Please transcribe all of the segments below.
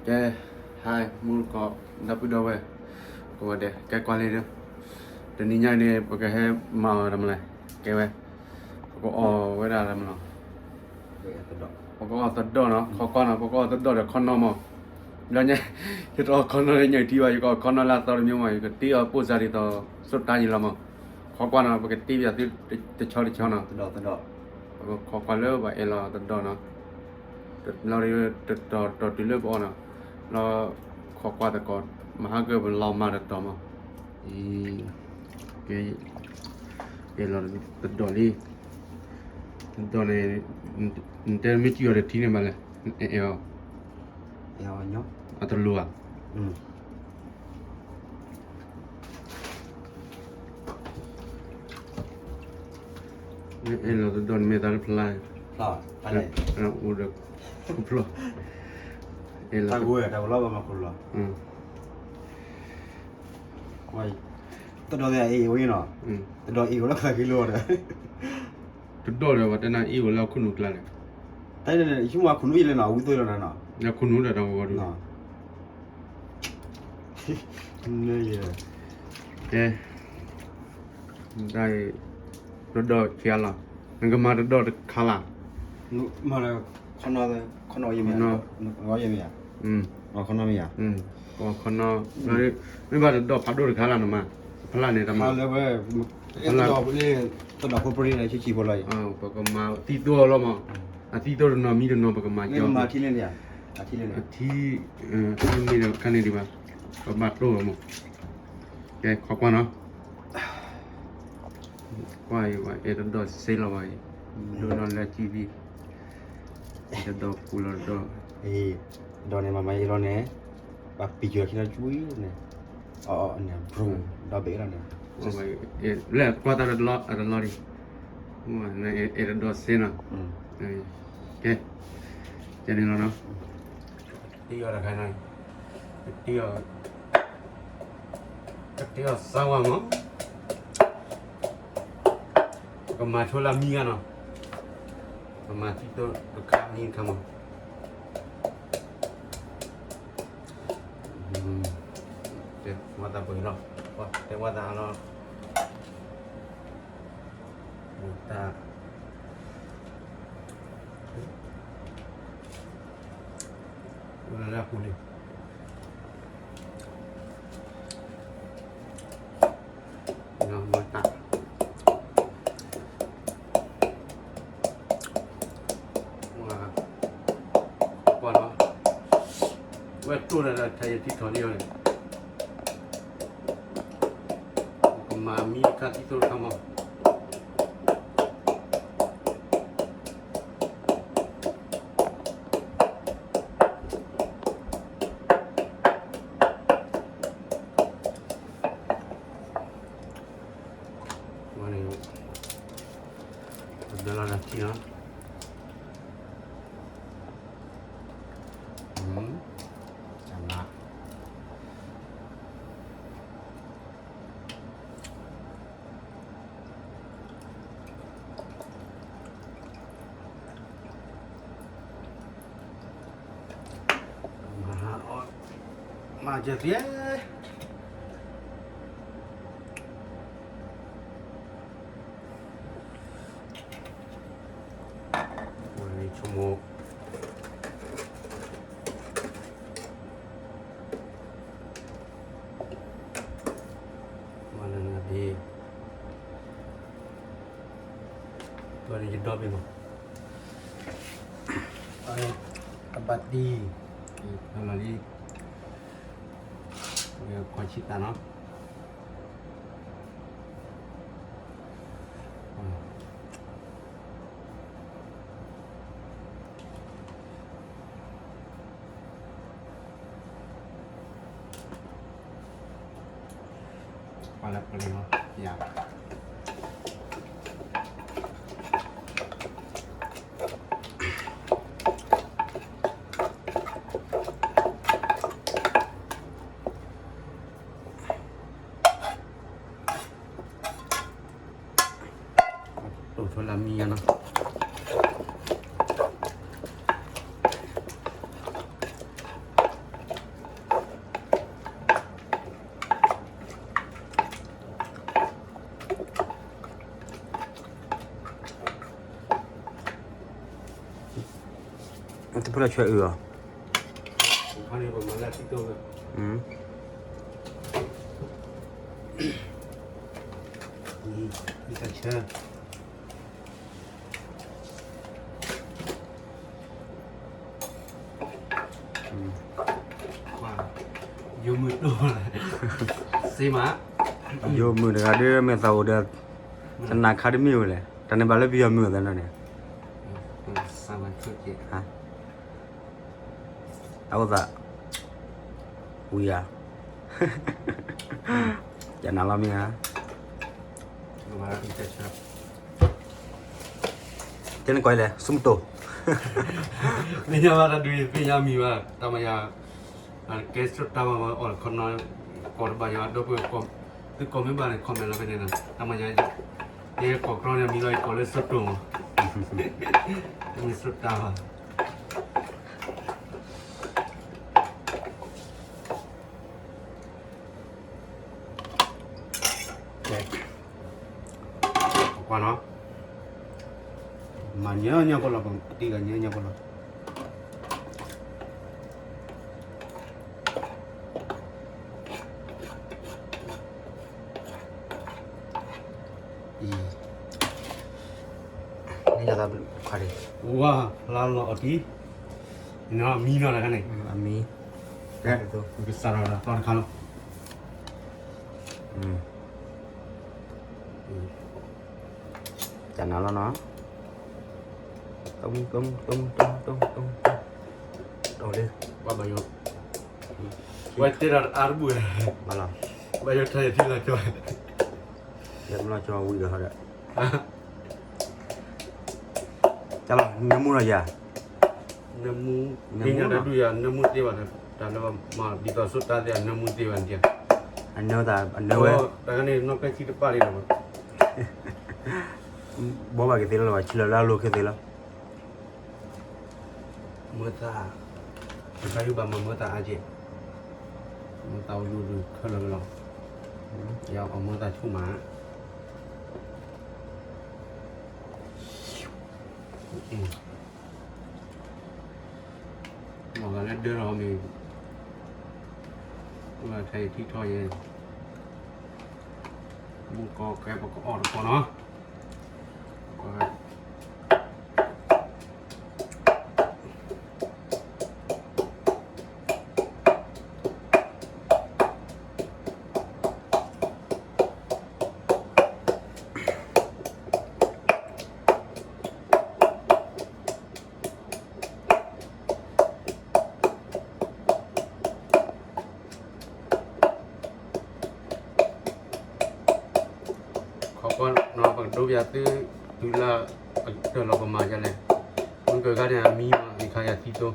ကဲ, hi မူကီၢ် ဒီပုၢ်ဒီဝဲၢ် ကိးဂၤဒဲး ကဲကွၢ်လံဒီး, တနံၤညါအံၤန့ၣ် ပကဟဲမၤအီၤတၢ်မနုၤလဲၣ်, ကဲဝဲ, ပကအီၣ်ဝဲဒၣ်တၢ်မနုၤလဲၣ်, ပကအီၣ်သဒီၣ်နီၤ, ခီကွၢ်နီၤ, ပကအီၣ်သဒီၣ်ဒီးခီနီမး, ဘျီညါ ယတအီၣ်ခီနီလၢညၣ်ထံဘၣ်, ယကအီၣ်ခီနီလၢအသီတမံၤမး, ယကတ့အီၤပိၢ်စၢ်ဒ်သိး စိတၢ်ယံၤလီၤမး, ခီကွၢ်နီၤ, ပကတ့ပယီၤသုတဆီတဆီနီၤ, ပကခီကွၢ်လၢပှၤအဲၣ်လီၤသဒီၣ်နီၤ လီၤတတီၤတုၤလၢပအီၣ်နီၤ, လီၤခီကွၢ်သကိး, မဟါကပလီၤမၤတတီၤမး, ကဲ, အဲၣ်လီၤသဒီၣ်လံ, သဒီၣ်န့ၣ်, နတဲမ့ၢ်စံၣ်အီၤတထံန့ၣ်မးလဲၣ်, အဲၣ်အီၤ, အတလိၤဧါ အဲၣ်လီၤသဒီၣ်န့ၣ်မ့ၢ်သးလၢဖျါ, အိၣ်ဒီး, ခူဖျီၣ်, အဲၣ်လီၤ, တၢ်ကလီဘၣ်မၤခိၣ်လီၤ, သဒီၣ်အ့ၣ်ဝဲနီၤ, သဒီၣ်အ့ၣ်ဝဲလၢခါက့ၤလိာ်ဒီး သဒီၣ်ဒီး ပှၤတဲနၤအ့ၣ်ဝဲလၢခိၣ်နူာ်ကျါန့ၣ်, တၢ်န့ၣ် ယဆိကမိၣ်ခိၣ်နူာ်ယလဲၣ်နီၤ, ဝံသိလီၤနီၤ, လၢခိၣ်နူာ်ဒီးတၢ်ဂီၤဂီၤဒုး, ကဲ, တၢ်အံၤ, သဒီၣ်ဆံးအါလီၤ, နကမၤသဒီၣ်တခါလၢ်, မၤလၢ, ခီနီယမ့ၢ်ဧါ, ခီနီမ့ၢ်ဧါ, ခီနီ, မ့ၢ်ဘၣ်သဒီၣ်ဖးဒိၣ်တခါလၢ်နမၤ, ဖျါန့ၣ်တမၤ, လၢဝဲ, သဒီၣ်ဖိပရ့ဒီးဆံးဆံးဖိလီၤ, ပကမၤသံသိလီၤမး, အသံသိတနီၤမံတနီၤ ပကမၤကၠီ, အထံ, အထံမ့ၢ်ဒီးခါန့ၣ်ဒံးဘၣ်, ပဘၣ်တိၢ်လီၤမး, ကဲ ခီကွၢ်နီၤ ကွၢ်အံၤ အဲၣ်တဒီၣ်စ့လီၤဘၣ်အံၤ, ဒိၣ်နီၢ်လၢကံသံ, အဲၣ်တဒီၣ်ပူၤလီၤတဒီၣ်, ဒီးန့ၣ် မၤမၤအံၤလီၤန့ၣ်, ပှၤပံၤကၢၤခံနီၤကွံန့ၣ်, အန့ၣ် ဘြူၤ, ဒီဘ့ၣ်လီၤန့ၣ်, လၢကွၢ်တၢ်တလီၤအတလီၤဒံး, အဲၣ်တဒီၣ်စ့နီၤ, ကဲ, ကဲန့ၣ်လီၤနီၤ, တ့အီၤတခါနီၤ, တ့အီၤ ကတ့အီၤစၢ်ဝါမး, ကမၤဆိလၢမံဂၤနီၤ, ကမၤသံသိတခါမံတခါမး, တဲဝဲသးပှဲၤလီၤ, တဲဝဲသးလီၤ, တၢ် လၢပူၤလံ, မၤတၢ်, ကွၢ်လီၤ, ဝဲတိၢ်ဒီးတၢ်ယထံထီၣ်န့ၢ်အီၤန့ၣ်, ကမၤမံတခါသံသိတခါမး ဝဲန့ၣ်, ပဒၢလီၤတၢ်ထံလီၤ, တၢ်မၤ မၤကဲသ့, ဝဲန့ၣ်ဆိကမိၣ်, မၤလၢနၤဒ့, ဘၣ်ဒီးယဒီဘ့ၣ်မး, အဘၣ်တံၢ်, လီၤလံ, ဝဲခီဆံးတၢ်နီၤ. ပှၤလၢပလံၤလီၤ, ယၤ တိၢ်ဆိလၢမံယါနီၤ. တဖုလၢဆွဲအုၣ်အီၤ, ယိၤမုၢ်တဂၤဒီး မ့ၢ်သးအိၣ်ဒီး တနၤခါတမ့ၢ်ဝဲလဲၣ်, တၢ်န့ၣ်ဘၣ်လၢပယီၤမုၢ်အသးန့ၣ်န့ၣ်, အအိၣ်သး ဝံၤဧါ, ယနၤလီၤမ့ၢ်ဧါ, တဲနကွၢ်လဲၣ် ဆူမတိၤ, သ့ၣ်ညါဘၣ်တၢ်ဒုး သ့ၣ်ညါမံၤဘၣ် တၢ်မၤယၤ, ကဲစၢၢ်တၢ်မၤ အီၣ်ခီနီၤ, ကိးတဘၣ်ယၤ ဒီပုၢ်ဝဲၢ်, သုကိးမ့ၢ်ဘၣ်န့ၣ် comment လီၤဖဲန့ၣ်နီၤ, တၢ်မၤယၤ, ယဲကိးကြီန့ၣ် မံၤလီၤ ယကိးလၢစၢၢ်တိၤမး, မ့ၢ်စၢၢ်တၢ်ဘၣ် ကွၢ်နီၤ, မၤညါညါကီၢ်လီၤ, ပတံၤဂၤညါညါကီၢ်လီၤ, အံၤ, နညါသးခွါဒံး, ဝါ, ဖျါလီၤအီၤတံၢ်, မံနီၤတခါန့ၣ်, အမံ, ကစးထီၣ်ဒီးသီတခါလီၤ. ကနၤလီၤနီၤ, တုံတုံတုံတုံတုံတုံ, ဒီးလၢ, ဘၣ်ယိၤ, ဝဲတဲဒီးအါတဘူၣ်, ဘၣ်လီၤ, ဘၣ်ယိၤထါယထံလီၤကၠီ, ယမၤလီၤကၠီဝံၤဒီးဟီဒီး တၢ်လီၤ နၢမူလီၤယၤ, နၢမူ, နၢမူတဒူၣ်ယၤ နၢမူသ့ဘၣ်, တၢ်လၢမၤဒ်သိးစိတၢ်သ့ၣ် အနၢမူသ့ဘၣ်န့ၣ်, အနၢသး အနၢဝဲ, တၢ်ကန့ၣ် နီၢ်ပဲဆံတပာ်လံလီၤ, ဘီဘၣ်က့ၤသ့လီၤလီၤ ဘၣ်ဆံလီၤလၢအလိၤခဲသ့လီၤ. မၢသၣ်, တခါယဘၣ်မၤမၢသၣ်အါက့ၢ်, မၢသၣ်အိၣ်ဒူဒူခဲလၢာ်လီၤ, ယအီၣ်မၢသၣ်ဆူၣ်မး, မ့ၢ်ဂၤလၢဒၢထီၣ်မ့ၢ်, ဝဲထဲယထံထီၣ်ယဲ, မူကီၢ်ကဲပကအီၣ်တကီၢ်နီၤ. ခီပီနီၤ ပကဒိပယၤသု, တုၤလၢအကတၢၢ်လီၤကမၤဒ်လဲၣ်, မုၢ်ကဂၤန့ၣ်အမံမး ယခါယၤသံတိ,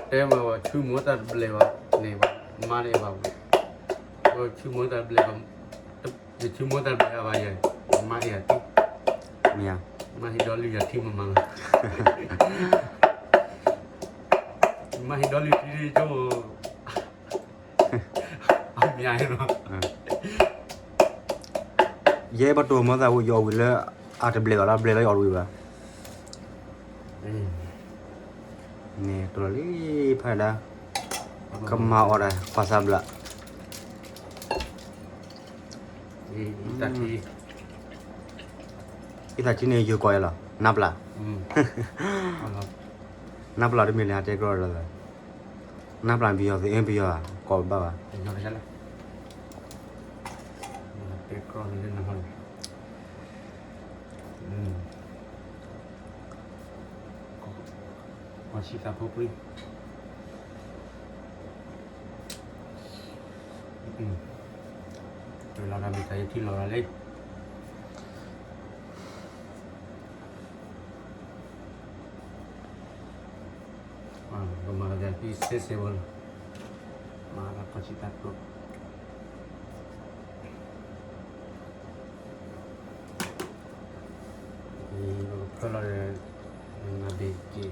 တဲမ့ၢ်ဝဲ ဆူမူတၢ်တဘျဲးဘၣ်န့ၣ်ဘၣ်, မါန့ၣ်ဘၣ်, ဆူမူတၢ်တဘျဲးဘၣ်, ယဆူမူတၢ်တဘျဲးအဘၣ်ယဲ, မါအံၤအတံၢ်, မါဟံးဒီးလံယၤထံမမၤလီၤ, မါဟံးဒီးလံယၤထံကၠိ, အမ့ၢ်, ယဲပတိၢ်မီသးဝံၤ ယအီၣ်ဝံၤလၢ အတဘျဲးဘၣ်လီၤ ဘျဲးလီၤယအီၣ်ဝံၤဘၣ်, န့ၣ်တလီၤလံဖးဒၣ်, ကမၤအီၣ်ဒၣ် ပှၤသးဘျး, အံသးထံန့ၣ် ယိၤကီးယဲလီၤ နါပျၢ်, နါပျၢ်တမ့ၢ်လၢဟးတဲကြီဒီး, နါပျၢ်ပယီၤသ့ၣ် ပယီၤကိးဘၣ်ဘၣ်, တဲကြီန့ၣ်လၢနဟီန့ၣ် ကီၢ်ဆံသးဖိပှံ, လီၤဂာ်မ့ၢ်တၢ်ယထံလီၤဂာ်လံ, ပမၤကသံစဲစဲဝဲလီၤ, မၤလၢကီၢ်ဆံသးဖိ ဖၢလီၤဒီး နဘ့ၣ်က့ၤ,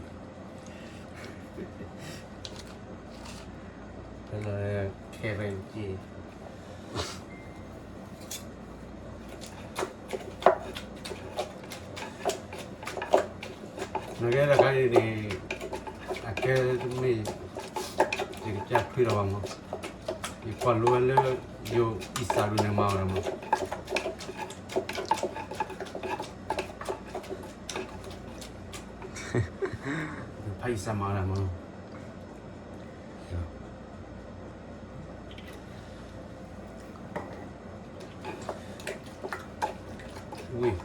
လၢခဲဖဲက့ၤ နကဲတခါအံၤန့ၣ် အကဲတမ့ၢ် ယကစၢ်ထွံၣ်လီၤဘၣ်မး, ယကွၢ်လိဝဲလၢ ယိၤအံၣ်စၢ်ဒိၣ်န့ၣ်မၤအီၤဒီးမး, ဖးအံၣ်စၢ်မၤအီၤဒီးမး ဝ့ၢ်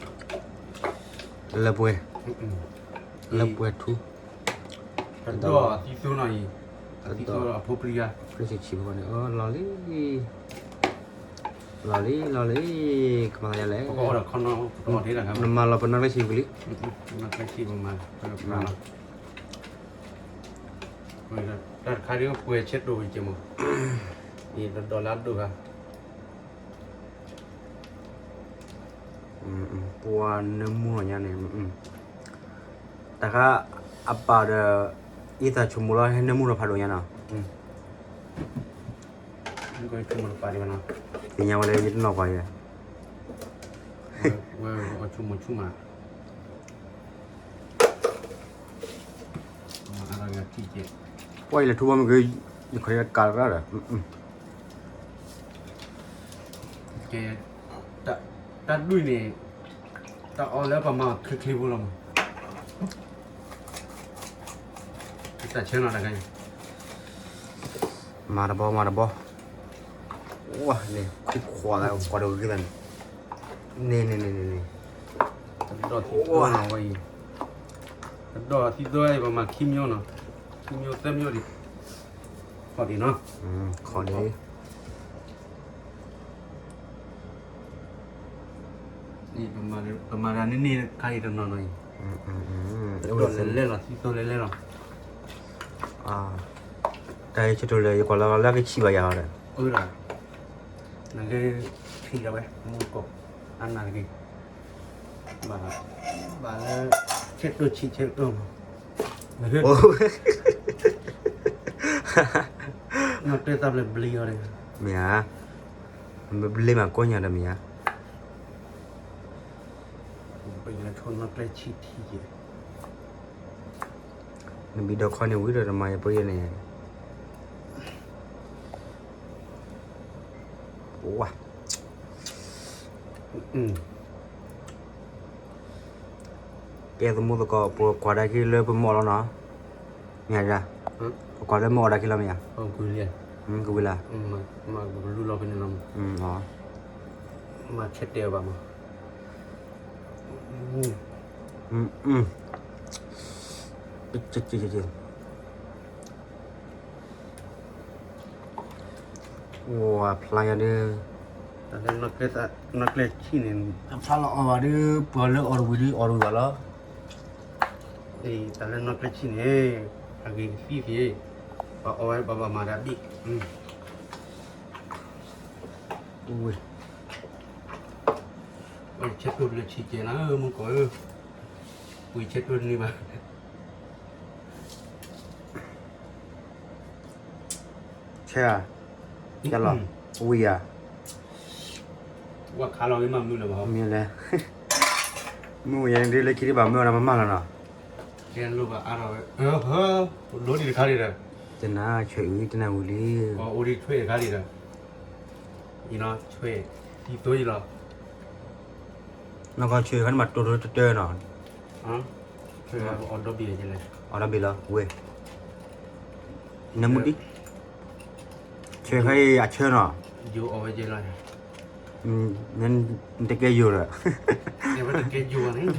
လၢပှဲၤ လၢပှဲၤထူ တဒိၣ်သံသိနီၤအံၤ သံသိအဖိပျံၤဂၤ ဖျၢၣ်ဆံးဆံးဖိန့ၣ် အၢ လီၤလံ လီၤလံ လီၤလံ ကမၤယၤလဲၣ် နမၤလီၤပနီၢ်ကျဲဆံးဝံၤလံ တၢ်တခါဒ်ပှဲၤဆဲးတိၢ် ကမး အံၤတဒီးလၢအဒိၣ်ခါ ပှၤနၢမူလီၤညါန့ၣ် တၢ်ခါအပာ်ဒီး အံသးဆိကမိၣ်လီၤ ဟဲနၢမူလီၤဖးဒိၣ်ညါနီၤ သ့ၣ်ညါဝဲလၢယတနီၢ်ပှၤယဲ ဝဲအီၤဆိကမိၣ်ဆိကမး ပှၤအံၤလဲၤထူဘီမ့ၢ်ဂ့ၤ ယခီယကးရၣ်ဒီး ကဲ တၢ်ဒုးန့ၣ် တၢ်အီၣ်လၢပမၤချ့ချ့ဖိလီၤမး တၢ်ဆၢနီၤတခါအံၤ မၤတဘီ မၤတဘီ ဝါန့ၣ် ခိၣ်ခွါလၢကွၢ်တဂ့ၤသးန့ၣ် န့ၣ်န့ၣ်န့ၣ်န့ၣ် တဒီးသံသိနီၤဝဲအံၤ တဒီးသံသိအံၤ ပမၤခံမျိုးနီၤ ခံမျိုးသၢမျိုးဒံး ခီဒံးနီၤ ခီဒံး ပမၤတၢ်န့ၣ်န့ၣ်ခါအံၤတနီၤနီၤအံၤ လဲၤလဲၣ်လီၤ သံသိလဲၤလဲၣ်လီၤ တၢ်အံၤဆၢထၢၣ်လၢယကွၢ်လၢလၢကဆံးဘၣ်ယၤဒီး အၢဒီး နကထံၣ်လီၤဝဲ မူကီၢ် အနၢ်တဂ့ၤ ဘၣ်လၢ ဆဲးတိၢ်ဆံးဆဲးတိၢ်မး နီၢ်တဲသးဘျဲၣ်ဘျ့အီၤဒီး မ့ၢ်ဧါ ဘျ့မးကိးညါဒီးမ့ၢ်ဧါ ပယီၤဆိနီၢ်ကျဲဆံးထံက့ၤ နဘံၣ်ဒီးခီန့ၣ်ဝံၤဒီးတမၤယပှဲၤယဲန့ၣ် ဝါ ကဲသမူသကိး ပကွၢ်ဒၣ်က့ၤလၢပမီၢ်လီၤနီၤ မ့ၢ်ဧါ ပကွၢ်လၢမီၢ်အီၤဒၣ်က့ၤလီၤမ့ၢ်ဧါ ကဝံၤလံ မၤကလူလီၤဖဲန့ၣ်လီၤ မၤဆဲးတဲဘၣ်မး ဝါဖျါယၤဒုး တၢ်လၢနီၢ်ကျဲဆံးန့ၣ် အဖျါလီၤအီၣ်ဘၣ်ဒုး ပှၤလၢအီၣ်တဝံၤဒုးအီၣ်တဝံၤဘၣ်လီၤ တၢ်လၢနီၢ်ကျဲဆံးန့ၣ် အဂ့ၤကသံၣ်က့ၤ ပှၤအီၣ်ဝဲဘၣ်ဘၣ်မၤဒၣ်ဘ့ၣ် ဝဲဆဲးတိၢ်ဘျၢဆံးကဲနၤ မူကီၢ်ဧၢ ပှ့ၤဆဲးတိၢ်တန့ၢ်ဘၣ် ဆဲးဧါ ကလီၤ ဝံၤဧါ ဝဲခါလီၤမ့ၢ်မုၢ်လၢၤဘၣ် မ့ၢ်လဲၣ် မုၢ်ဝဲယဲဒ်လၢခံဒံးဘၣ်မုၢ်အီၤဒီးမမၢ်လီၤနီၤ ကဲလိၣ်ဘၣ်အါထီၣ်ဝဲ ဟၢ လိၣ်ဒံးတခါဒံးဒီး တနၤဆွဲးအံၤ တနၤဝံၤလံ အိၣ်ဒံးဆွဲးတခါဒံးဒီး အံၤနီၤ ဆွဲး သံသိအံၤလီၤ နီၢ်ကီၢ်ဆွဲးခါန့ၣ်မးတိၢ်တိၢ်တတၢနီၤ အီၣ်ဒီဘ့ၣ်လီၤ ဝဲ နမူဒံး ဆွဲးခါအံၤအဆၢနီၤ ယိၤအီၣ်ဝဲကဲလီၤ နတကဲယိၤဒီး တကဲယိၤန့ၣ်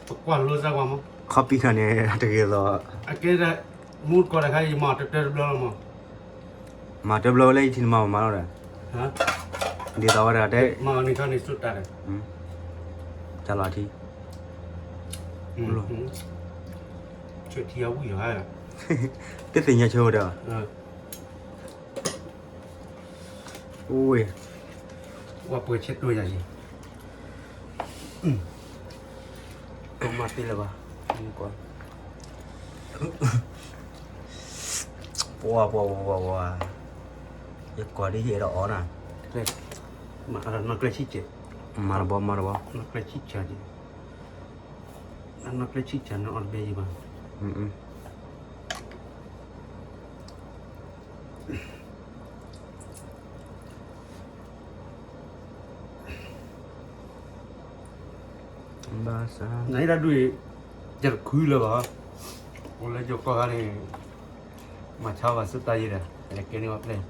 ပကွၢ်လိစၢ်ကွၢ်မး ခီပီခါန့ၣ် တဂ့ၤလီၤ အကဲဒၣ် မူကီၢ်တခါအံၤ ယမၤတတၢတဘျီလီၤမး မၤတဘျီဝဲလၢယထံၣ်နမၤမၤလီၤဒီး ဒ်သိးဝဲဒၣ်တဲ မၤန့ၣ်ခါန့ၣ်စူၢ်တၢ်ဒီး ကလီၤထံ ဆွဲးထံအဝံၣ်လီၤ တသ့ၣ်ညါဆိဒီး အိၣ်ဝဲ ပှၤပှဲၤဆဲးတိၢ်ယၤယံၤ ပမၤတ့ၢ်လၢၤဘၣ် ကွၢ် ဝါဝါဝါဝါဝါ, ယကိးဒ်ဟ့ၣ်ဒီးအီၣ်နၤ, နီၢ်ကျဲဆံၣ်ကဲး, မၤတဘီမၤတဘီ, နီၢ်ကျဲဆံၣ်ကဲး, နီၢ်ကျဲဆံၣ်ကဲးန့ၣ်အီၣ်တဘ့ၣ်ယံၤဘၣ်. ဘၣ်ဆၣ် နအံၤတၢ်ဒုးအံၤ ယတခုလၢၤဘၣ်, အိၣ်လၢယိၤကီၢ်ခါန့ၣ် မၤဆါဘၣ်စ့ၢ်တၢ်ယံၤဒီး လဲၤကဲန့ၢ်ဝဲပျဲၢ်,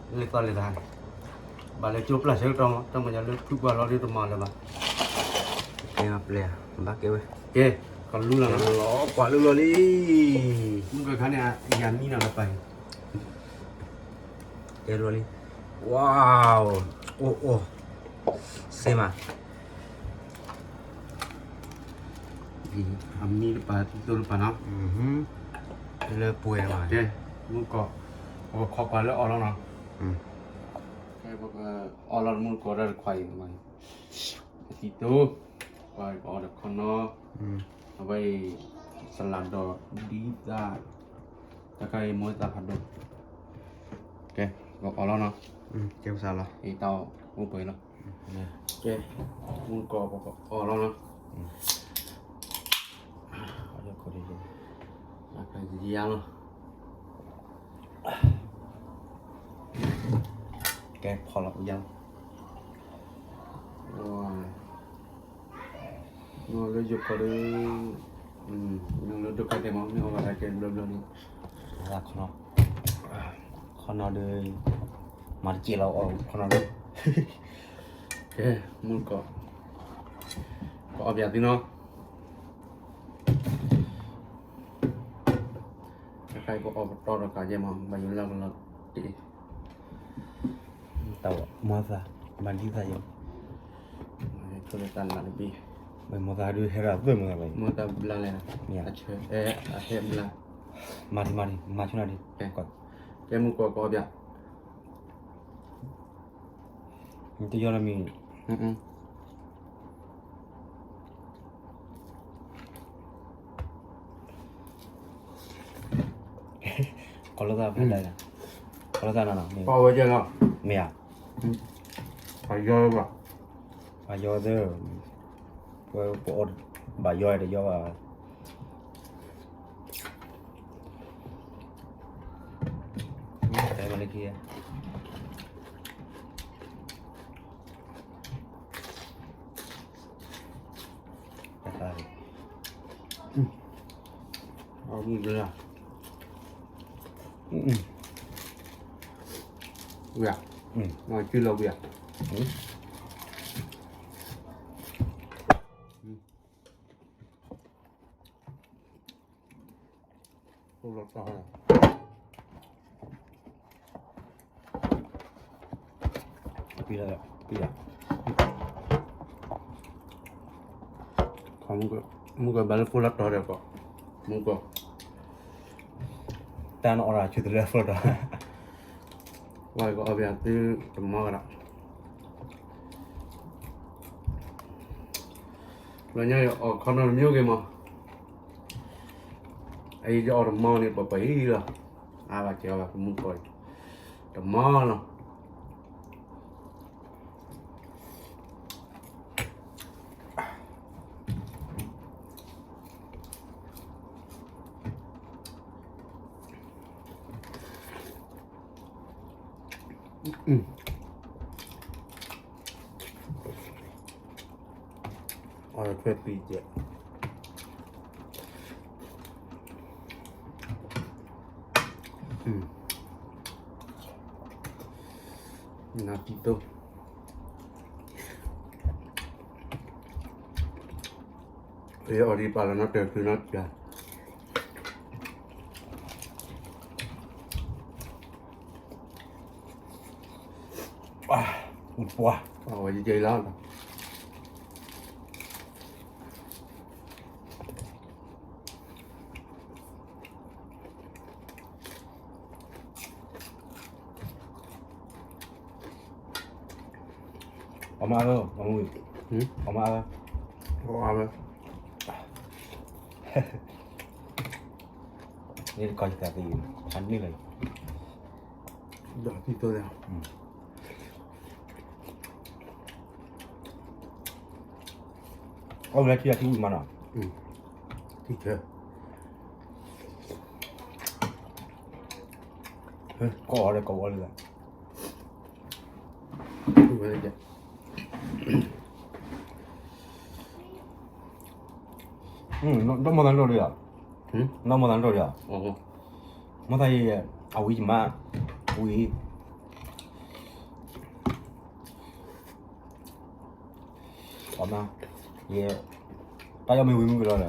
လၢသီလၢသး, ဘၣ်လၢကၠိပျၢ်ဆၢကတီၢ်မး တၢ်မၤညါလၢဖုပှၢ်လီၤဒ်တမၤလၢၤဘၣ်, ကဲဝဲပျဲၢ်, ဘၣ်ကဲဝဲ, ကဲ, ကလူလီၤ, လီၤကွၢ်လူလီၤလံ, မုၢ်ကခါန့ၣ် ယၤမံနီၤလၢပၢ်အံၤ တဲဒိလံ, ဝါ, အိၣ်အိၣ်, စ့မး, အမံတပၤ တံတိၢ်တပၤနီၤ, လၢပှဲၤမး, ကဲ, မုၢ်ကီး, ပကခိးကွၢ်လၢအီၣ်လီၤနီၤ, ကဲ, ပကအီၣ်လီၤမုၢ်ကီးတၢ်တခွါအံၤ, တံတိၢ်, ပှၤကအီၣ်ဒီးခီနီၤ, အဝဲအံၤ, စလၤဒီးဒ်သၣ် တၢ်ခါအံၤမိၢ်သၣ်ဖးဒိၣ်, ကဲ, ကအီၣ်လီၤနီၤ, ကဲ, တၢ်အိၣ်ပှဲၤလီၤ, ကဲ, မုၢ်ကီးပကအီၣ်လီၤနီၤ, ယၤလီၤ, ကဲ, ဖီလီၤယၤလီၤ လၢယိၤကီၢ်ဒီး, လၢဒိၣ်ကါတဲမး မ့ၢ်အီၣ်ဘၣ်တၢ်ကဲဘျီဘျီန့ၣ်, ခီနီၤ, ခီနီၤဒီး, မၤတကဲလီၤအီၣ်ခီနီၤဒီး, ကဲ, မုၢ်ကီး, ကအီၣ်ပၠးသုနီၤ, တၢ်ခါအံၤကအီၣ်ပတီၢ်ဒီးကးယဲမး ဘၣ်ယိၤလၢကလီၤတ့ၢ် တၢ်မိၢ်သၣ်, မၤဒ်သၣ်ယဲ, တၢ်လၢတဘ့ၣ်, မိၢ်သၣ်ဒုးဟဲရၣ်သွဲၣ်မိၢ်သၣ်ဘၣ်, မိၢ်သၣ်ဘျါလဲၣ်, အဟဲဘျါ, မၤဒံးမၤဒံး မၤဆိနၤဒံး, ကဲမုၢ်ကီးကအီၣ်ပၠး, တယီၢ်နီတမံၤ ကီၤလီၤသၣ်ဖဲလဲၣ်, ကီၤလီၤသၣ်နီၤနီၤ, ပဝဲကဲလီၤ, မ့ၢ်ဧါ, ပယီၤဘၣ်, ပယီၤသၢ, ပအီၣ်, ဘၣ်ယီၤတယီၤဘၣ်, တဲမၤလၢခံ အမုၢ်လၢ်, ဝံၤ, မၤကၠူလီၤဝံၤဧါ, အိၣ်လီၤတီၢ်, ပံလၢ, ပံလၢ, မုၢ်ကီးဘၣ်လၢဖိလၢတီၤဒီးကီး, မုၢ်ကီး, တၢ်နအီၣ်ရၣ်ဆူတလၢဖိလၢတီၤ, ဝါကအီၣ်ပၠးသုတမီကဒီး, လၢညါအီၣ်ခီနီတမံၤအိၣ်က့ၤမး, အအံၤယအီၣ်တမီန့ၣ် ပှဲၤပှဲၤအံၤလီၤ, အါဘၣ်ကဲအီၣ်ဘၣ်ပမုၢ်ကီး, တမီလီၤ. အီၣ်ထွဲပံၤကဲး, နၢ်ပံၤသိ, အီၣ်ဒံးပာ်လီၤနီတၢၤသုနီတၢၤ, အူပှၤ, အဝဲယဲလီၤ. အမါလၢ, အမါလၢ, အမါလၢ, န့ၣ်တခီယသးသံ, ဖးန့ၢ်လၢ ဒီးထံသိလၢ အီၣ်ဝဲလၢထံအထံအုၣ်မးနီၤ, ထံဆၢ, ကိးအီၤဒီးကိးအီၤလၢ ဒီးမီၢ်သးနီၣ်ဒီးယၤ, ဒီးမီၢ်သးနီၣ်ဒီးယၤ, မီၢ်သးအံၤ အဝံၤယမါ, ဝံၤ အမါ, ယဲ, တၢ်ယီၢ်မ့ၢ်ဝံၤမုၢ်ကလီလၢ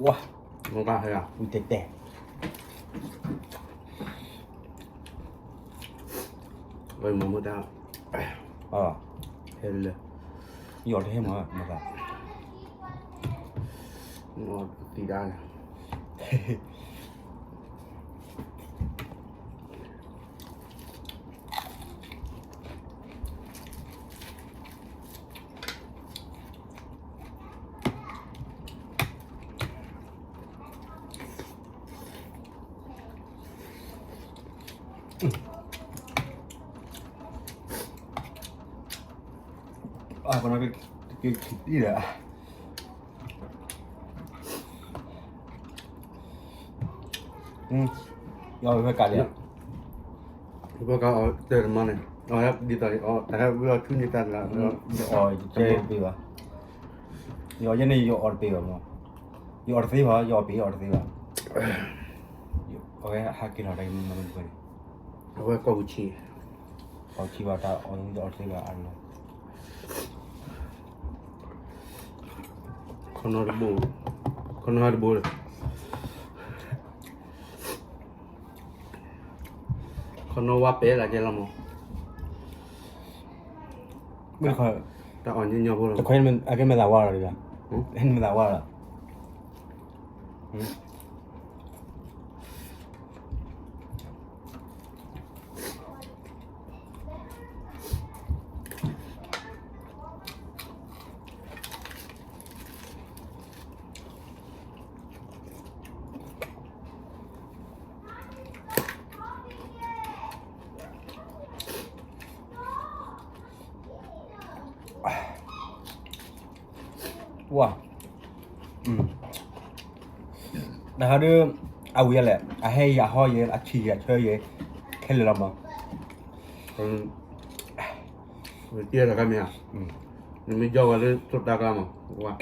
ဝါ, ဝံၤတဲတဲ, ဝဲမၤမူဒါ, ဟဲလၢ, ယအီၣ်တဟဲမၤမၤသး, သံဒါ, အကနၣ်က့ၤခံတံၢ်ဒီး, ယအီၣ်ဝဲကးလံ, ဝဲကးအီၣ်တၢ်တမံၤန့ၣ်, ဒ်သိးတဟဲဝဲအီၣ်ဆူန့ၣ်တၢ်လၢ, ယအီၣ်တပ့ၤဘၣ်, ယအီၣ်ယဲန့ၣ်ယအီၣ်တပ့ၤဘၣ်မး, ယအီၣ်တသ့ဘၣ် ယအီၣ်ပ့ၤယအီၣ်တသ့ဘၣ်, အဝဲဟးက့ၤလီၤတၢ်မၤမၤန့ၣ်, အဝဲကီၢ်ပူၤဆံး, ကီၢ်ဆံးဘၣ်တၢ်အီၣ်တသ့ဘၣ်အါလီၤ, ခီနီတဘိ, ခီနီတဘိလၢ ခီနီဝါပဲလၢကဲလီၤမး, တခီအကဲမ့ၢ်သးဝါလီၤ, မ့ၢ်သးဝါလီၤ. ဝါ, တဟါဒုး အဝံၤအလဲၣ် အဟဲယၤဟီယဲ အဆံးယၤဆၢယဲ ခဲလၢာ်လီၤမး, တၢ်တခါမ့ၢ်ဧါ, နမ့ၢ်ယီၢ်ဝဲလၢသိတၢ်ကျါမး, ဝါ,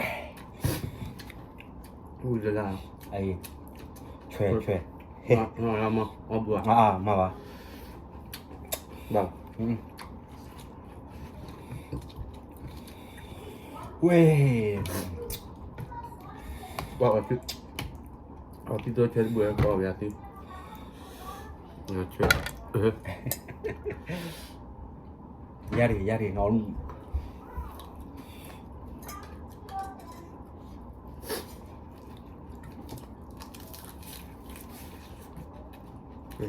အူလၢလၢ, ဆွဲဆွဲ, မၤဘၣ်, မၤဘၣ်, ဘၣ် ဝဲ, အီၣ်သံသိဆဲတဘၣ် ကီၢ်ဝဲသံ, ယၤတဂ့ၤ ယၤတဂ့ၤ နီၢ်လ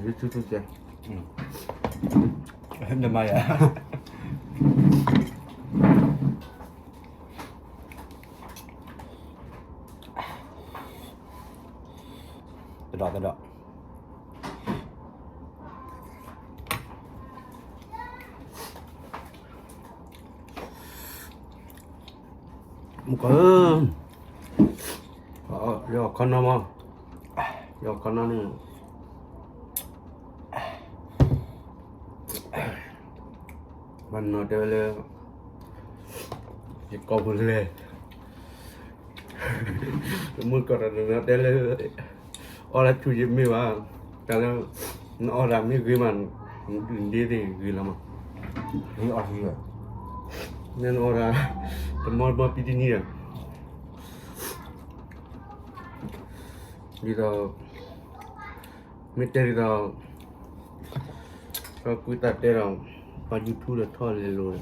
ူၢ် နမၤယၤ တဒီးတဒီး မုၢ်ကီၢ်ဧၢ, ယခီနီမး, ယခီနီန့ၣ်, ဘၣ်နီၤတဲဝဲလၢ ယကိာ်ပူၤလဲၣ်, မုၢ်ကီၢ်တနီၤနီၤတဲလၢ အီၣ်လၢဆူၣ်ယမ့ၢ်ဘၣ်, တၢ်လၢ နအီၣ်တၢ်မ့ၢ်ဂ့ၤမး, ဒုၣ်ဒ့သ့ၣ်ဂ့ၤလီၤမး, ဟ့အီၣ်ဟံၣ်, နအီၣ်ဒၣ်, တမီတမီပံတနံၣ်ဒီး, ဒ်သိး, မ့ၢ်တဲဒ်သိး, ပှၤကွံာ်တၢ်တဲဒီး, ပှၤ YouTube ဒီးထီၣ်လဲၤလိၤ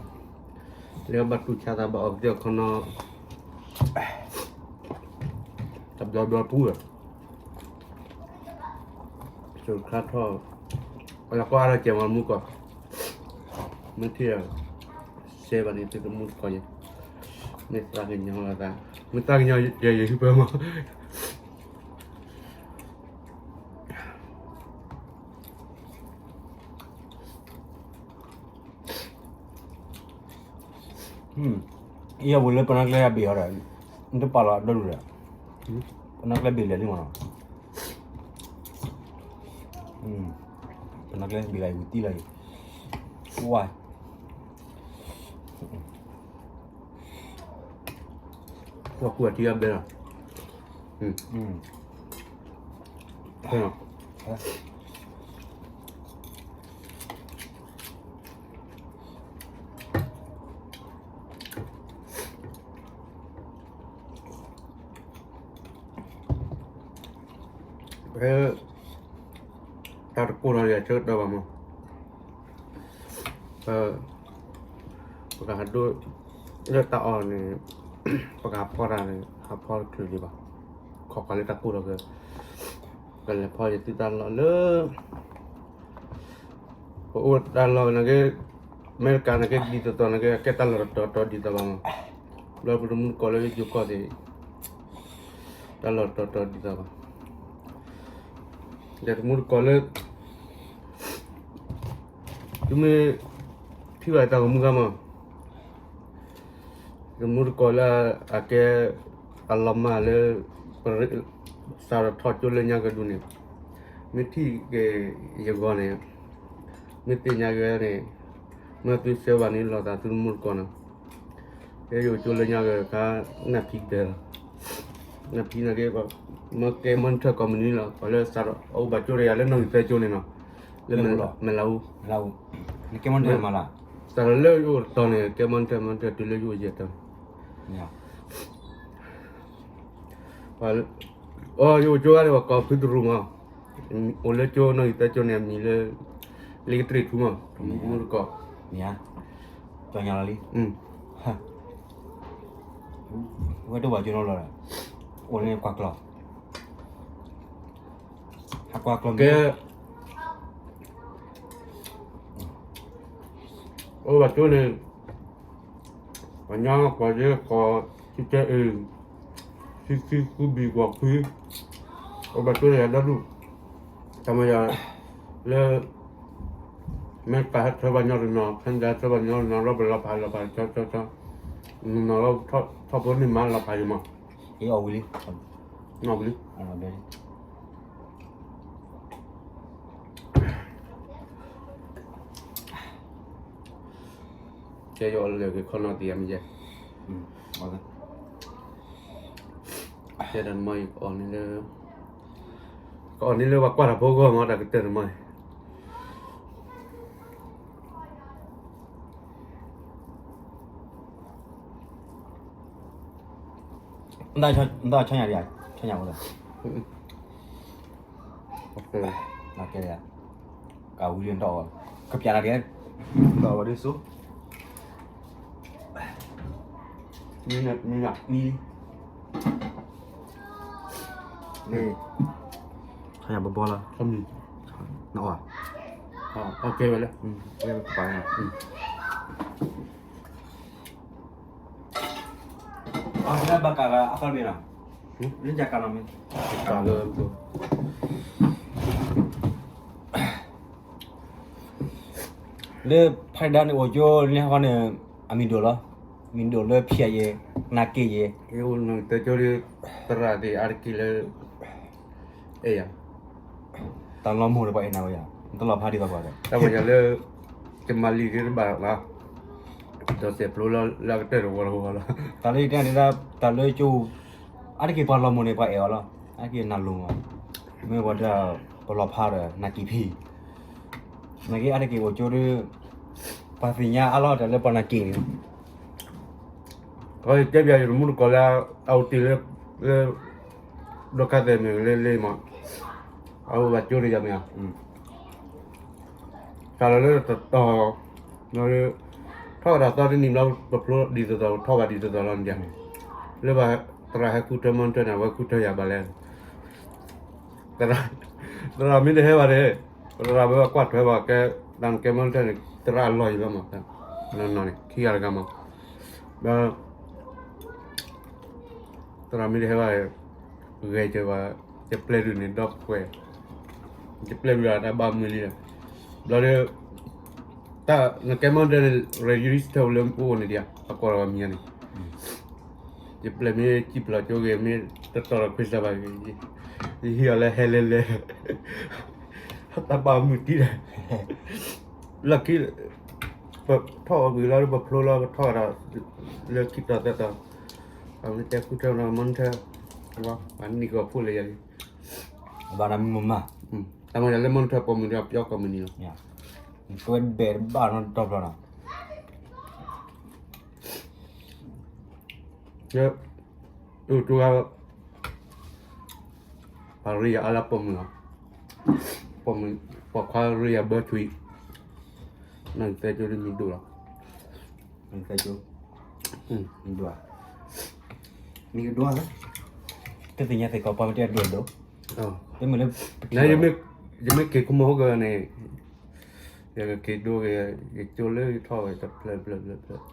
ဒီး, လၢဘၣ်တူၢ်ဆါသးဘၣ်အီၤကသ့ၣ်အခီနီၤ, တဘျီဘျီပူၤဒီး subscribe ထီၣ်, အလၢကွၢ်အါထီၣ်ကဲမၤမူကီၢ်, မ့ၢ်ထံၣ်, share ဘၣ်န့ၣ်သုတမူတကိးယဲ, မ့ၢ်သးကညီၤလီၤသး, မ့ၢ်သးကညီၤယဲယဟံၣ်ပၢမး, အံၤအဝဲလၢပနၢ်ကျဲအဘ့ၣ်အီၤဒီး, နတပာ်လီၤအဒိၣ်ဒိၣ်ဒီး, ပနၢ်ကျဲဘ့ၣ်လဲၤလံမးနီၤ, ပနၢ်ကျဲဘ့ၣ်လၢယဝံၤတံၢ်လီၤအံၤ, ဝါ, ပှၤကူၣ်အထံအဘဲလီၤ, ဖဲ တၢ်တကိၢ်ထီၣ်ဒီးအဆၢကတီၢ်ဘၣ်မး, ပကဟးဒိၣ်လၢတၢ်အီၣ်န့ၣ်, ပကဟးဖီတၢ်န့ၣ် ဟးဖီတချုးဒံးဘၣ်, ခိးကွၢ်လၢတၢ်ကိၢ်ထီၣ်က့ၤ, ပကလဲၤဖီယသုတၢ်လီၢ်လၢ ပအိၣ်တၢ်လီၢ်နာ်က့, အမဲရကၤနာ်က့ဒ်သိးသိးနာ်က့ အကဲတၢ်လီၢ်တတီၤတီၤဒ်သိးဘၣ်မး, ဘျီပတမူတကိးလၢယိၤကီၢ်သ့ၣ်, တၢ်လီၢ်တတီၤတီၤဒ်သိးဘၣ်, ဒီးတမူတကိးလၢ သုမ့ၢ်ထံၣ်ဘၣ်တၢ်ဂီၤမူခါမး, တမူတကိးလၢအကဲအလီၤမၢ်လၢ စးထီၣ်ထီၣ်ကၠိလၢညါကဒုန့ၣ်, မ့ၢ်ထံၣ်က့ၤယဂီၢ်န့ၣ်, မ့ၢ်သ့ၣ်ညါက့ၤန့ၣ်, မ့ၢ်သုဆှၢဘၣ်န့ၣ်လီၤသးသုတမူတကိးနီၤ, ကဲယိၤကၠိလၢညါကခါ, နၢ်ဖံကတၢၢ်လီၤ, နၢ်ဖံနာ်က့, မ့ၢ်ကဲ monitor company လီၤ, ပှၤလၢစးထီၣ်အိၣ်ဘၣ်ကၠိတယၤလၢနီၣ်ဂံၢ်သၢကၠိန့ၣ်နီၤ, လၢ မဲၢ်လးအူ, နကဲ monitor မးလၢ, စးထီၣ်လၢယအိၣ်တတီၤန့ၣ် ကဲ monitor, monitor တုၤလၢယအိၣ်ယဲၢ်တီၤန့ၣ် အီၤယအိၣ်ကၠိဂၤန့ၣ် ပှၤကိးဖုတရူးမး, အိၣ်လၢကၠိနီၣ်ဂံၢ်သၢကၠိန့ၣ် အမံၤလၢ လ့ကတရံးထူမး, မူတကိး, မ့ၢ်ဧါ, ကၠီညါလီၤလံ, ဝဲတအိၣ်ဘၣ်ကၠိနီတဘျီဒီး, အိၣ်န့ၣ်ကွၢ်ကျီၤ, ဟးကွၢ်ကျီၤကဲ အိၣ်ဘၣ်ကၠိန့ၣ်, ပှၤညီကွၢ်ယဲၢ်ကီး, ထံကဲအ့ၣ်, ထံခံကူဘံၣ်ကွီၢ်ခွံ, အိၣ်ဘၣ်ကၠိန့ၣ်ယၤဒီဒူၣ်, တၢ်မၤယၤလၢ အမဲရကၤဟဲထၢဘၣ်ညီတနီၤ, Canada ဟဲထၢဘၣ်ညီတနီၤ, လီၤပလီၤဖးလီၤဖးဆီဆီဆီ, နနီၤလီၤထီၣ်ဖိန့ၢ်မးလီၤဖးယံၤမး, အီၣ်ဝံၤလံ, နီၣ်ဝံၤလံ ကဲယအီၣ်လၢကခီနီၣ်တံၢ်ယၤမ့ၢ်ယဲ, ကဲဒီးနမီၢ်ယကအီၣ်န့ၣ်လၢ, ကအီၣ်န့ၣ်လၢပှၤကွၢ်တၢ်ဖိဂီၢ်မး တၢ်ကတၢၢ်နမီၢ်န့ၣ် နတၢ်ဆီညၣ်ဒံးဧါ, ဆီညၣ်အိၣ်ဒီး, ကဲ, ကဝံၤဒီး, ကပျးနၤဒံး, ဒီးဝဲဒ်စိ, မံ, မံ, မံ, ဆီညၣ်ဘီဘီလီၤ, နအီၣ်, ကဲဝဲလၢ, ကဲဝဲကပၤနၤ အဘၣ်ကးဂၤအသီတဘ့ၣ်နီၤ, လၢယကးနီၤမ့ၢ်, ကးလၢ, လၢဖးဒၣ်န့ၣ်အိၣ်ကၠိန့ၣ်ဟီန့ၣ်, အမံၤဒိၣ်လီၤ, မံၤဒိၣ်လၢဖျဲးယဲ, နာ်က့ၤယဲ, အိၣ်နီၢ်တၢ်ကၠိဒီး, သရၣ်သ့ၣ်အါတက့ၢ်လၢ, အဲၣ်ယၤ တၢ်လီၤမိၢ်ဒီးပှၤအဲၣ်နၤဝဲယၤ, တလီၤဖးဒ်သိးပှၤဒီး, တၢ်မၤယၤလၢ, ကမၤလံာ်ဂ့ၤတဘၣ်ဘၣ်, ဒီးစဲးဖျိလၢအကတၢၢ်တဝီတဝီလီၤ, တၢ်လၢယတဲန့ၣ်ဒၣ်, တၢ်လၢကၠိ, အါတက့ၢ်ပှၤလီၤမိၢ်န့ၣ်ပှၤအဲၣ်အီၤလီၤ, အါတက့ၢ်နၢ်လိၤမး, မ့ၢ်ပှၤဒီး, ပလီၤဖးဒီးနၢ်ကံၢ်ဖံ, နာ်က့အါတက့ၢ်အိၣ်ကၠိဒီး ပှၤသ့ၣ်ညါအါလီၤတၢ်လၢပှၤနာ်က့ၢ်န့ၣ်, အတဲပၠးယတမူတကိးလၢ အအိၣ်တ့ၢ်လၢ လၢ ဒိခါသဲးမ့ၢ်လၢလၢမး, အအိၣ်ဘၣ်ကၠိတယၤမ့ၢ်ဧါ, စးလီၤလၢတတီၤ ထီၣ်ဝဲဒၣ်သီတနံၤဘျီ ပဖျိဒ်သိးသိး ထီၣ်ဘၣ်ဒ်သိးသိးလီၤန့ၣ်, လၢဘၣ်သရၣ်ဟဲဃုထၢမီၢ်ထၢန့ၣ် အဝဲဃုထၢယၤဘၣ်လဲၣ်, သရၣ်မ့ၢ်တဟဲဘၣ်န့ၣ်, သရၣ်ဝဲဘၣ်ကွၢ်ထွဲဘၣ်ကဲ တၢ်နကဲမီၢ်ထၢန့ၣ် သရၣ်အလီၢ်အံၤလီၤမး, နီၢ်နီၢ်န့ၣ် ခံဂၤတဂၤမး, ဒီး သရၣ်မ့ၢ်တဟဲဘၣ် ဂဲၤကဘၣ် ယပျဲၢ်ဒုးန့ၣ် ဒီပုၢ်ဝဲၢ်, ယပျဲၢ်ဒုးတၢ်ဘၣ်မုာ်လံဒီး, ဘျီဒီး တၢ်နကဲမီၢ်ထၢန့ၣ် register လၢအိၣ်န့ၣ်ဒံးဧါ အကိးဒီးမံၤညါန့ၣ်, ယပျဲၢ်မ့ၢ်စံၣ်ဖျိးကၠိဂ့ၤ မ့ၢ်တတီၤဒီးခွဲးစၢ်ဘၣ်ဂ့ၤ, ယဟံးအီၤလၢဟဲလဲၤလဲၤ, တၢ်ဘၣ်မုာ်တံၢ်ဒီး လၢခံ ပထီၣ်အီၤကွံာ်လီၤ ပဖျိလီၤ ပထီၣ်ဒီး လၢခံတီၤသၢတီၤ, အမ့ၢ်တဲဃုထၢနီၤ မီၢ်ထၢ, ပှၤနံၣ်ကီၢ်ဖိလၢယၤလံ, အဘၣ်နမုၢ်မမၢ်, တၢ်မ့ၢ်ယၤလၢမီၢ်ထၢပိာ်မုၣ်ဒီးပျီကိးမုၢ်နံၤလီၤ, ကဝဲဘဲၣ်တဘၣ်နီတဘျီနီၤ လၢ အိၣ်တဂၤ ပှၤရ့ယၤအါလၢပိာ်မုၣ်လီၤ, ပိာ်မုၣ် ပိာ်ခွါရ့ယၤဘၢထွံၣ်, နသဲကၠိဒ်မံၤဒိၣ်လီၤ, နသဲကၠိ, မံၤဒိၣ်, မံၤကဒိၣ်, တသ့ၣ်ညါသ့ၣ်ကီးပှၤမ့ၢ်တဲဒိၣ်ဒိၣ်, တမ့ၢ်လၢ, ယမ့ၢ်က့ၤခိၣ်မီၤဟိကန့ၣ် ယကက့ၤဒိက့ၤ ယကၠိလၢယထီၣ်ဝဲတဖျၢၣ်ဖျၢၣ်ဖျၢၣ်ဖျၢၣ်,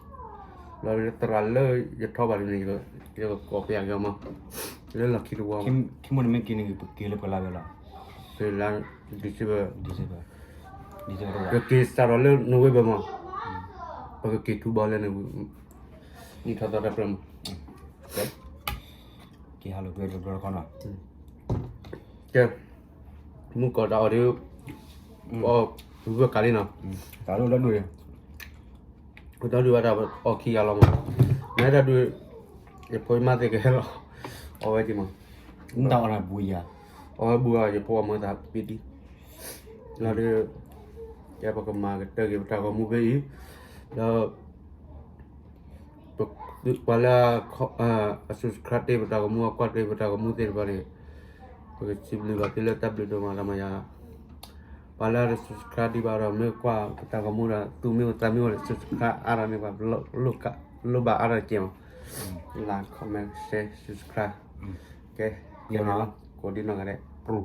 လီၤသရၣ်လၢယထီၣ်ဘၣ်န့ၣ် ယကကိးပယၤကမီၤ, လၢလီၢ်ခံတဝီ, ခံမီၤန့ၣ်မ့ၢ်က့ၤန့ၣ် ပက့ၤလၢပှဲၤလါဝဲလီၤ, ပှဲၤလါ December, December, December တဝီ, ကက့ၤစးထီၣ်လၢ November မီၤ, ပကက့ၤထူဘီလၢန့ၣ်, နံၣ်ထီၣ်သီတၢ်ပြၢမီၤ, က့ၤဟးလိာ်ကွဲတဘျီတခီနီၤ, ကဲ မုၢ်ကီၢ်တၢ်အီၣ်ဒီး, အီၣ်ဝဲကးလံနီၤ, တၢ်လၢလၢဒိၣ်န့ၣ်, ပတၢ်ဒုးဘၣ်တၢ်အီၣ်ခံဂၤလီၤမး, နတၢ်ဒုး, ယဖိယမါသ့ၣ်ကဟဲလီၤ, အီၣ်ဝဲက့ၤမး, နတၢ်အီၣ်နၤဘူးယၤ, အီၣ်ဝဲဘူးအီၤ ယဖိအမၢသးပ့ၤတံၢ်, လီၤဒီး, ကဲပကမၤကတၢၢ်က့ၤပတၢ်ဂီၤမူဖဲအံၤ, ဒီး ပှၤလၢအ subscribe တ့ၢ်ပတၢ်ဂီၤမူ အကွၢ်တ့ၢ်ပတၢ်ဂီၤမူသ့ၣ်တဖၣ်န့ၣ်, ပကစံးဘျုးဘၣ်သုလၢတၢ်ဘျုးဒိၣ်မးတမၤယၤ, ပှၤလၢအ subscribe ဒံးဘၣ်ဒီး မ့ၢ်ကွၢ်ပတၢ်ဂီၤမူဒီး သူၣ်မ့ၢ်သးမ့ၢ်အိၣ်ဒီး subscribe အါထီၣ်န့ၣ် ပှၤ လိၣ်ဘၣ်အါထီၣ်ကဲမး, like, comment, share, subscribe, ကဲ, ကိးဒံနီၢ်ဂၤဒဲး, ပြူ